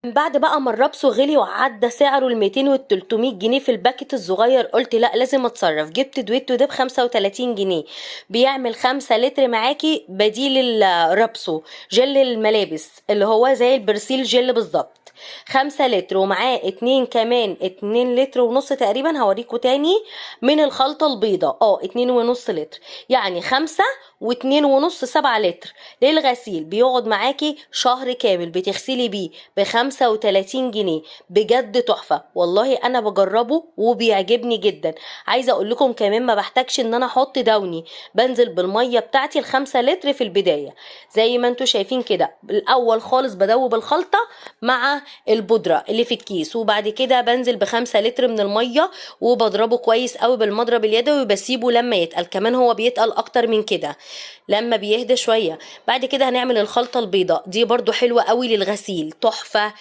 من بعد بقى ما الرابسو غلي وعدى سعره ال 200 وال 300 جنيه في ال packet الصغير، قلت لا لازم اتصرف. جبت دويتو ده ب 35 جنيه، بيعمل 5 لتر معاكي بديل الرابسو، جل الملابس اللي هو زي البرسيل جل بالظبط. 5 لتر ومعاه 2 كمان، 2 لتر ونص تقريبا، هوريكم تاني من الخلطة البيضاء. 2.5 لتر، يعني 5 واتنين ونص، 7 لتر للغسيل. بيقعد معاكي شهر كامل بتغسلي بيه ب35 جنيه. بجد تحفة والله، انا بجربه وبيعجبني جدا. عايزة اقول لكم كمان ما بحتاجش ان انا احط داوني، بنزل بالمية بتاعتي ال5 لتر في البداية زي ما انتوا شايفين كده. الاول خالص بدوب الخلطة مع البودرة اللي في الكيس، وبعد كده بنزل ب5 لتر من المية وبضربه كويس قوي بالمضرب اليدوي وبسيبه لما يتقل. كمان هو بيتقل اكتر من كده لما بيهدى شوية. بعد كده هنعمل الخلطة البيضاء دي، برضو حلوة قوي للغسيل، تحفة.